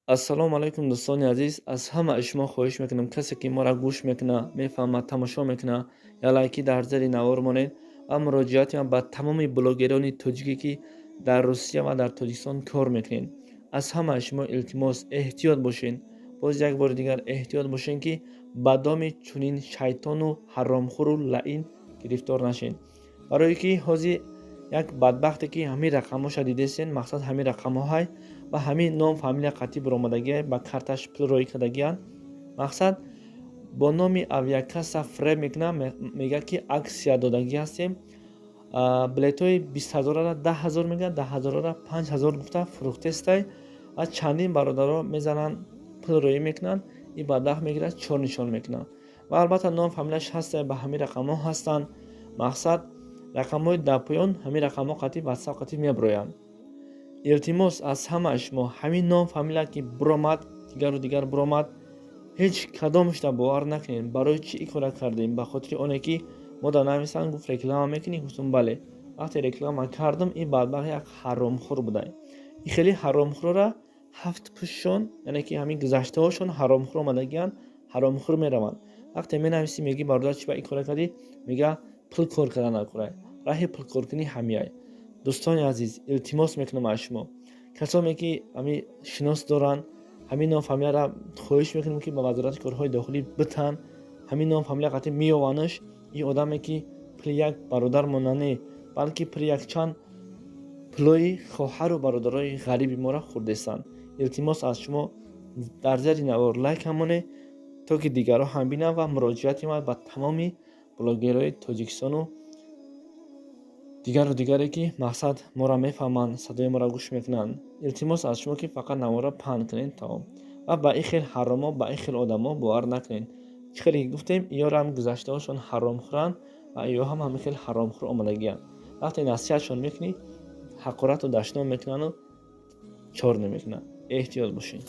Ассалому алайкум, дӯстони азиз. Аз ҳамаи шумо хоҳиш мекунам, касе ки моро гӯш мекуна, мефаҳмад, тамошо мекуна, я лайки дар зери навор монед. Ва муроҷиати ман ба тамоми блогерони тоҷике, ки дар Русия ва дар Тоҷикистон кор мекунед, аз ҳамаи шумо илтимос: эҳтиёт бошед. Боз як бори дигар, эҳтиёт бошед, ки ба доми чунин шайтону ҳаромхӯру лаъин гирифтор нашед. Барое ки ҳозир як бадбахте, ки ҳамин рақамҳоша дидесен, мақсад ҳамин рақамҳоҳай ва ҳамин ном, фамилия қатъӣ баромадагиай, ба карташ пул роӣ кардагианд. Мақсад, бо номи авиакасса фреб мекунад, мегӯяд, ки акция додагӣ ҳастем, билетҳои 20 ҳазорара 10 ҳазор мегӯяд, 10 ҳазорара 5 ҳазор гуфта фурӯхтестай. Ва чандин бародаро мезананд, пул роӣ мекунанд. И бадбахт мегирад, чор нишон мекунад. Ва албатта, ном, фамилияш ҳастай, ба ҳамин рақамҳо ҳастанд. Мақсад, рақамҳои дар поён, ҳамин рақамҳо қатъи Ватсап қатъӣ мебироянд. Илтимос аз ҳамаи шумо: ҳамин ном, фамилия ки биромад, дигару дигар биромад, ҳеҷ кадомашда бовар накунед. Барои чӣ ин кора кардем? Ба хотири оне ки мо дар нависанд, гуфт: «Реклама мекунӣ?» Гуфтум: «Бале». Вақте реклама кардам, ин бадбахт як ҳаромхӯр буда. Ин хеле ҳаромхӯрора ҳафт пуштшон, яъне ки ҳамин гузаштаҳошон ҳаромхӯр омадагианд, ҳаромхӯр мераванд. Вақте менависӣ, мегӯӣ: «Бародар, чӣ ба ин кора кардӣ?» Мега: «Пул кор карда накорай, раҳи пулкоркунӣ ҳамияй». Дӯстони азиз, илтимос мекунам аз шумо: касоне ки ҳамин шинос доранд ҳамин ном, фамилияра, хоҳиш мекунем, ки ба Вазорати корҳои дохилӣ битан. Ҳамин ном, фамилия қатъӣ меёванаш. Ин одаме, ки пули як бародармон не, балки пули якчанд пулои хоҳару бародарои ғариби моро хӯрдестанд. Илтимос аз шумо, дар зери навор лайк ҳамонед, то ки дигарҳо ҳам бинанд. Ва муроҷиати ман ба тамоми блогерҳои Тоҷикистону дигару дигаре, ки мақсад моро мефаҳманд, садои моро гӯш мекунанд, илтимос аз шумо, ки фақат наворро паҳн кунед, тамом. Ва ба ин хел ҳаромо, ба ин хел одамо бовар накунед. Чӣ хеле ки гуфтем, иёро ҳам гузаштаҳошон ҳаромхӯранд ва иё ҳам ҳамин хел ҳаромхӯр омадагианд. Вақте насиҳатшон мекунӣ, ҳақорату дашном мекунану чор намекунанд. Эҳтиёт бошед.